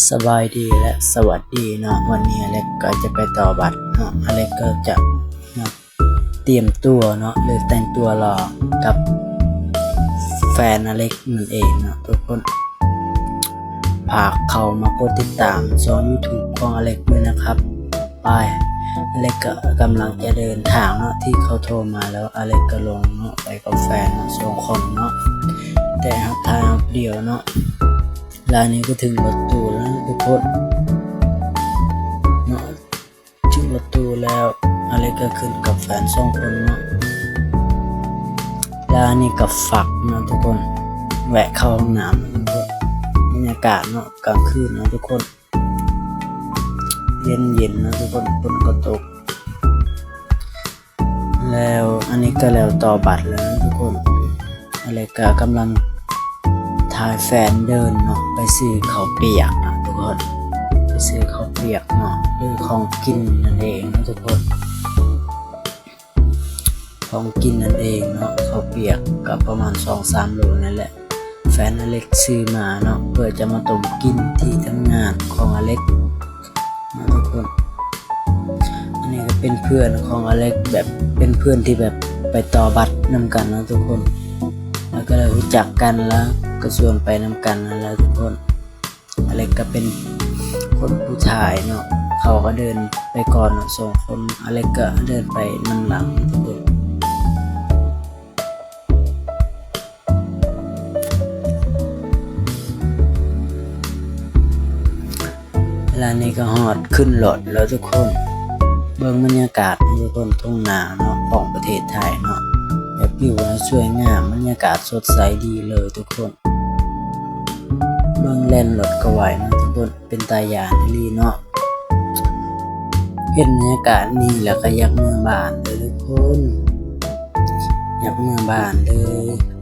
ສະບາຍດີ ແລະ ສະຫວັດດີເນາະ. ວັນນີ້ອາເລັກກໍຈະໄປຕໍ່ບັດເນາະ. ອາເລັກກໍຈະເນາະ ຕຽມຕົວເນາະ ຫຼື ແຕ່ງຕົວຫຼໍ່ກັບແຟນອາເລັກນັ້ນເອງເນາະທຸກຄົນ. ຝາກເຂົ້າມາກົດຕິດຕາມຊ່ອງ YouTube ຂອງອາເລັກດ້ວຍນະຄັບ. ໄປ ອາເລັກກໍກຳລັງຈະເດີນທາງເນາະ ທີ່ເຂົາໂທມາແລ້ວ ອາເລັກກໍລົງເນາະ ໄປກັບແຟນເນາະ ສອງຄົນເນາະ ແຕ່ເຮົາຖ່າຍເຮົາຜູ້ດຽວເນາະ. ແລ້ວນີ້ກໍເຖິງລົດຕູ້ແລ້ວທຸກຄົນເນາະ ເຖິງລົດຕູ້ແລ້ວ ອາເລັກກໍຂຶ້ນກັບແຟນສອງຄົນເນາະ. ແລ້ວນີ້ກໍຟັກເນາະທຸກຄົນ ແວະເຂົ້າຫ້ອງນ້ຳເນາະທຸກຄົນ. ບັນຍາກາດເນາະ ກາງຄືນເນາະທຸກຄົນ ເຢັນໆເນາະທຸກຄົນ ຝົນກໍຕົກ. ແລ້ວອັນນີ້ກໍແລ້ວຕໍ່ບັດແລ້ວເນາະທຸກຄົນ. ອາເລັກກໍກຳລັງຖ່າຍແຟນເດີນເນາະ ໄປຊື້ເຂົ້າປຽກເນາະທຸກຄົນ ໄປຊື້ເຂົ້າປຽກເນາະ ຫຼື ຂອງກິນນັ້ນເອງເນາະທຸກຄົນ. ຂອງກິນນັ້ນເອງເນາະ ເຂົ້າປຽກກໍປະມານສອງສາມໂລນັ້ນແຫຼະ ແຟນອາເລັກຊື້ມາເນາະ ເພື່ອຈະມາຕົ້ມກິນທີ່ທຳງານຂອງອາເລັກເນາະທຸກຄົນ. ອັນນີ້ກໍເປັນເພື່ອນຂອງອາເລັກ ແບບເປັນເພື່ອນທີ່ແບບໄປຕໍ່ບັດນຳກັນເນາະທຸກຄົນ ແລ້ວກໍໄດ້ຮູ້ຈັກກັນ ແລ້ວກໍຊວນໄປນຳກັນນັ້ນແຫຼະທຸກຄົນ. ອາເລັກກໍເປັນຄົນຜູ້ຖ່າຍເນາະ ເຂົາກໍເດີນໄປກ່ອນເນາະສອງຄົນ ອາເລັກກໍເດີນໄປນຳຫຼັງທຸກຄົນ. ແລ້ວນີ້ກໍຮອດຂຶ້ນລົດແລ້ວທຸກຄົນ. ເບິ່ງບັນຍາກາດທຸກຄົນ ທົ່ງນາເນາະ ຂອງປະເທດໄທເນາະ ແບບວິວສວຍງາມ ບັນຍາກາດສົດໃສດີເລີຍທຸກຄົນ. ເບິ່ງແລ່ນລົດກໍໄວເນາະທຸກຄົນ ເປັນຕາຢ້ານອີ່ຫຼີເນາະ. ເຫັນບັນຍາກາດນີ້ແລ້ວກໍຢາກເມືອບ້ານເດີທຸກຄົນ ຢາກເມືອບ້ານເດີ.